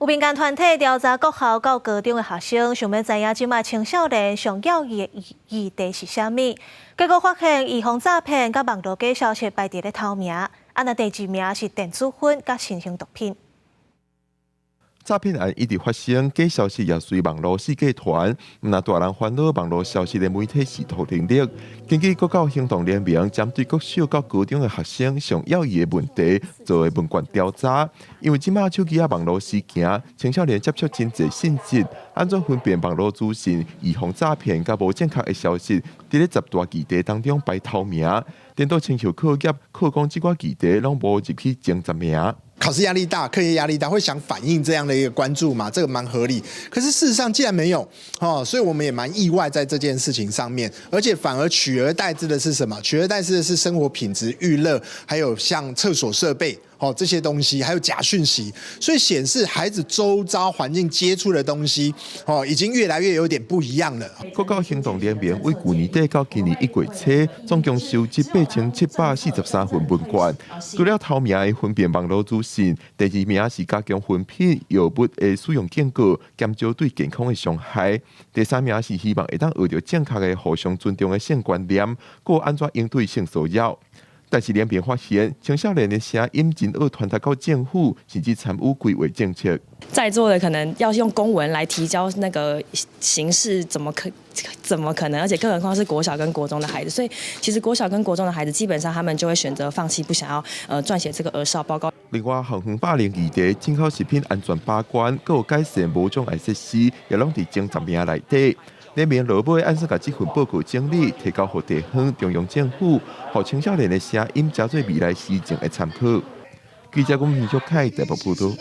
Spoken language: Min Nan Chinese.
有民間團體調查國校到高中的學生，想欲知影這馬青少年上著意的議題是啥物？結果發現，預防詐騙佮網路假消息排佇咧頭名，啊若第二名是電子煙佮新型毒品。詐騙案一直發生，假消息也隨網路世界傳，毋但大人煩惱，網路消息的媒體識讀能力。根據國教行動聯盟針對國小到高中的學生上著意的問題做的問卷調查，因為這馬手機仔網路時行，青少年接觸真濟信息，按怎分辨網路資訊、預防詐騙佮無正確的消息，佇咧十大議題當中排頭名，顛倒親像課業、課綱這寡議題攏無入去前十名。考試壓力大，課業壓力大，會想反映這樣的一個關注嘛？這個蠻合理。可是事實上，竟然沒有哦，所以我們也蠻意外在這件事情上面，而且反而取而代之的是什麼？取而代之的是生活品質、娛樂，還有像廁所設備哦這些東西，還有假訊息。所以顯示孩子周遭環境接觸的東西哦，已經越來越有點不一樣了。國教行動聯盟為舊年底到今年1月初，總共收集8743份問卷，除了頭名的分辨網路資訊，第二名是加強分辨藥物的使用警告，減少對健康的傷害。第三名是希望會當學著正確的互相尊重的性觀念，閣按怎應對性騷擾。但是聯盟發現，青少年的聲音真愛傳達到政府，甚至參與規劃政策。在座的可能要用公文來提交那個形式，怎麼可能？而且更何況是國小跟國中的孩子，所以其實國小跟國中的孩子基本上他們就會選擇放棄，不想要撰寫這個兒少報告。另外，校園霸凌議題、進口食品安全把關，閣有改善無障礙設施，也攏佇前十名內底。聯盟落尾按怎共這份報告整理，提交予地方中央政府，予青少年的聲音成做未來施政的參考。記者龔玉凱台北報道。